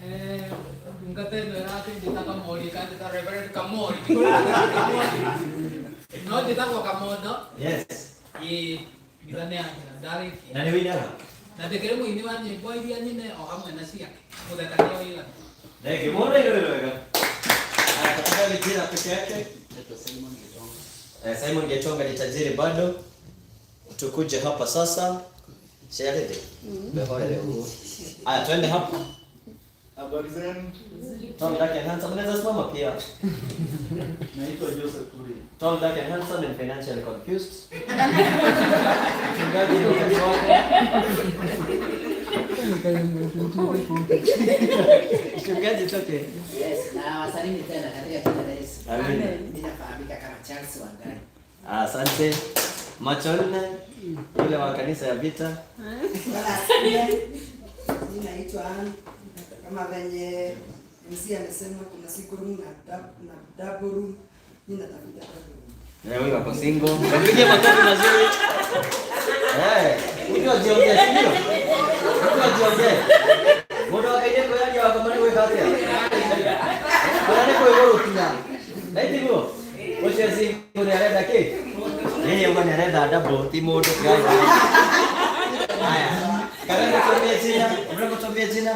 Eh, ndungata ĩno ĩratũnjĩta Kamori kanjĩta Reverend Kamori. No njĩtagwo Kamondo. Yes. Ĩĩ, itha nĩ anjĩra ndarĩkia. Na nĩ wĩinaga? Na ndĩkĩrĩ mũini wa nyĩmbo iria nyine o hamwe na ciake. Mũthekania wĩra. Thank you. Mbona ile wega? Haya, tafadhali jina peke yake. Eh, Simon Getonga ni tajiri bado. Tukuje hapa sasa. Siarede. Behore huo. Haya, twende hapa. Habari zenu. Tall, dark and handsome. Unaweza simama pia. Naitwa Joseph Kuria. Tall, dark and handsome and financially confused. Mchungaji ni wakati wako. Mchungaji toke. Yes, na wasalimu tena katika jina la Yesu. Amen. Mimi nafahamika kama Charles Wangari. Asante. Macho nne yule wa kanisa ya vita. Bwana asifiwe. Mimi naitwa Ann. Kama venye MC amesema kuna single room na double room. Mimi natafuta double room. Eh, huyu ako single. Tupige makofi mazuri. Eh, huyu ajiongee, si ndio? Huyu ajiongee. Mundu akaire kwĩyaria wakoma nĩ gwĩka atĩa? Kana nĩ kwĩgũrũkia. Na tiguo? Ũcio single nĩ arenda kĩ? Yeye uga nĩ arenda double, ti mũndũ kĩraira. Haya. Kana nĩtũmie jina? Mrembo tuambie jina.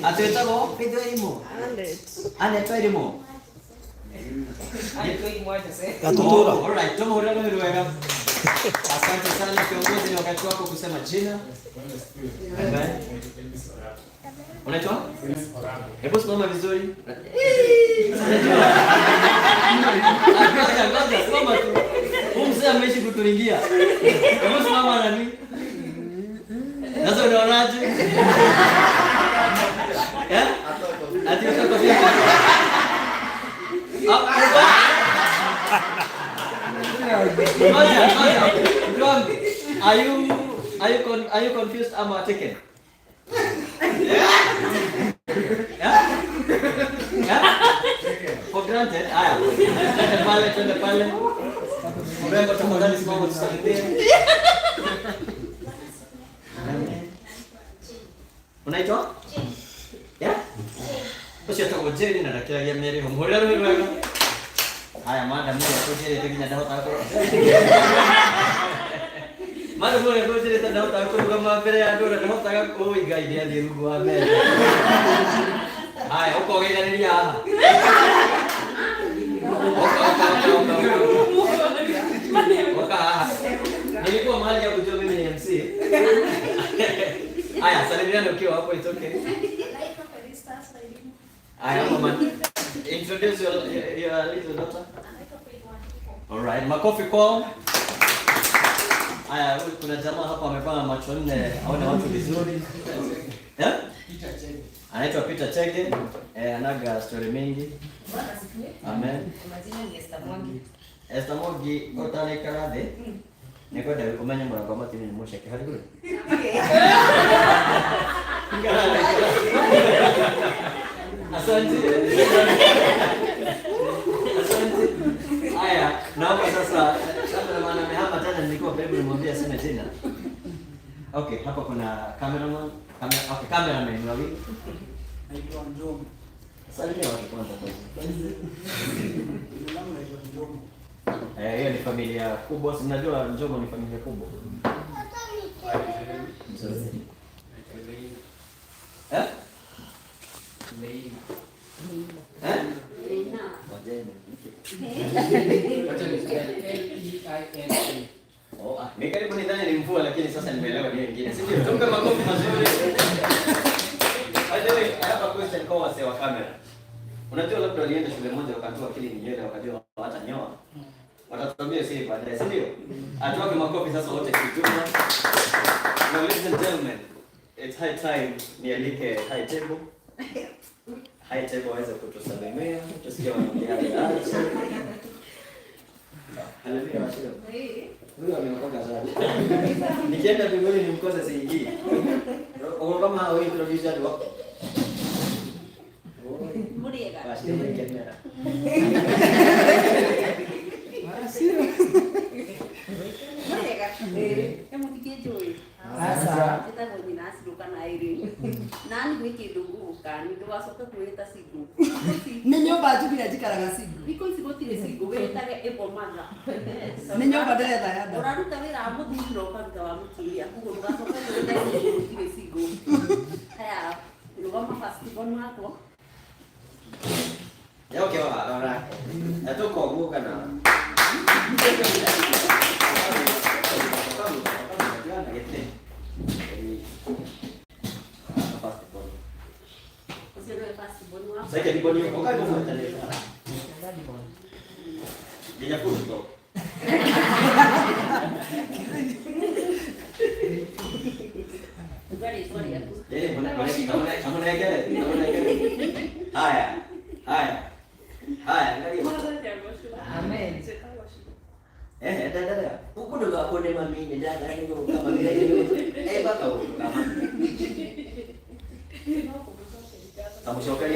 Atwĩtagwo Faith Wairimu. Anet Wairimu. Gatutura. Oh, alright, tumuhũrĩre rũhĩ rwega. Asante sana kiongozi, ni wakati wako kusema jina. Amen. Unaitwa? Hebu simama vizuri. Ngoja, ngoja, simama tu. Huyu mzee ameishi kuturingia. Hebu simama nani? Sasa unaonaje? Eh? Ati utakofia. Ngoja, ngoja. Mtu are you confused ama taken? Yeah? Yeah? Yeah? For granted. Haya. Twende pale, twende pale. Mrembo, tafadhali simama tusalimie. Unaitwa? Yeah? Ucio etagwo Jane na ndakĩragia mĩario. Mũhũrĩre rũhĩ rwega. Haya, madam ũrĩa kũnjĩrĩte nginya ndahotaga Madam ũrĩa kũnjĩrĩte ndahotaga kũrũgama mbere ya andũ na ndahotaga kũi Ngai nĩ athiĩ rungu wa metha. Haya, ũka ũgeithanĩria haha. Ũka, ũka, ũka, ũka, ũka. Ũka haha. Nilikuwa mahali ya kujua mimi ni MC. Haya, salimiana ukiwa hapo, it's okay. Haya, mama. Introduce your little daughter. All right, makofi kwao. Haya, kuna jamaa hapa amevaa macho nne, aone watu vizuri. Eh? Anaitwa Peter Chege. Eh, anaga story mingi. Bwana asifiwe. Amen. Kwa majina ni Esther Mwangi. Esther Mwangi ũtanaikara thĩ nĩngwenda ũmenye mũrango wa matini nĩ mũceke harĩ igũrũ. Asante. Asante. Haya, naomba sasa cameraman amehama tena, nilikuwa karibu nimwambie aseme jina. Okay, hapa kuna cameraman, camera, okay, cameraman wawili. Naitwa Njomo. Salimia watu kwanza kwanza. Jina langu naitwa Njomo. Eh, hiyo ni familia kubwa. Si mnajua Njomo ni familia kubwa. Mzuri. Eh? Eh? Ngojeni. Wacha nisikie L E I N A. Oh, ah, ni karibu nidhani ni mvua lakini sasa nimeelewa ni nyingine. Si ndio? Tumpe makofi mazuri. By the way, I have a question kwa wasee wa kamera. Unajua labda walienda shule moja wakatoa akili ni nywele wakajua hawatanyoa. Watatuambia sisi baadaye, si ndio? Atuwape makofi sasa wote kijumla. Now ladies and gentlemen, it's high time nialike high table. High table waweze kutusalimia, tusikie wanaongea aje. Haleluya washio. Huyu ameokoka sana. Nikienda mbinguni nimkose siingii. Uko kama hao introduce hadi wako. Muriega. Basi ndio. Ndũkani ndũgacoke kwĩta single. Nĩ nyũmba njugire njikaraga single. Thikũ ici gũtirĩ single, wĩtage able mother. Nĩ nyũmba ndĩretha ya nda. Ũraruta wĩra wa mũthuri na ũkaruta wa mũtumia, koguo ndũgacoke kwĩta single, gũtirĩ single. Haya, rũgama first born wakwa. Yoke wa rora. Natuko guka na. Ũcio nĩwe first born wakwa. Sasa ndipo ni wakati wa kuendelea. Nginya full stop. Uga rĩtwa rĩaku. Eh, mbona mbona mbona ngere, mbona ngere. Haya. Haya. Haya, angalia. Amen. Eh, dada dada. Huku ndo akone mami ni dada ni kama vile. Eh, baka huko kama. Tamushoka.